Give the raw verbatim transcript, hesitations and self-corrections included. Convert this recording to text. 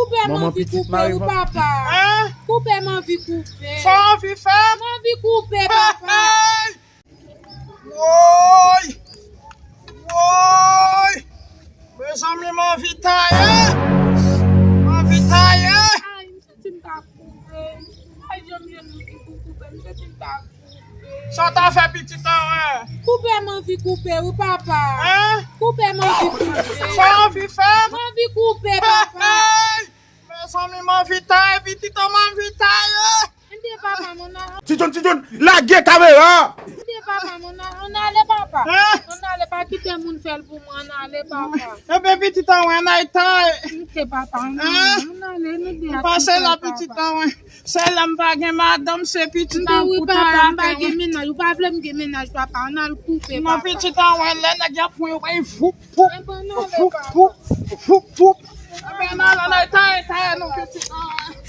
Koupe m anvi koupe wi papa. Koupe m anvi koupe. Sa w anvi fè? M anvi koupe papa. Hey! Woy! Woy! Mezanmi, m anvi taye! M anvi taye! Ay, m santi m ka koupe. Ay, jan m jwenn moun ki pou koupe, m santi m ka koupe. Sa w ta fè pitit an wè? Koupe m anvi koupe wi papa. Koupe m anvi koupe. Sa w anvi fè? M anvi koupe papa. Hey! Mezanmi, m anvi taye pitit an, m anvi taye. Ede papa m, ann al. Ti John, Ti John, lage kamera! Ede papa m, ann al, ann ale papa. Ann ale, pa kite moun fè l pou mwen, ann ale papa. Ebyen pitit an wè, ann al taye. Ok papa, ann ale, ann ale, nou de a. Pase la pitit an wè. Se la m pa gen madanm, se pitit an pou taye. M pa gen mennaj, ou pa vle m gen mennaj papa, ann al koupe papa. Non, pitit an wè, lè nèg y ap pran yo bay voup voup voup voup voup. Ebyen ann al, ann al taye, taye non pitit an wè.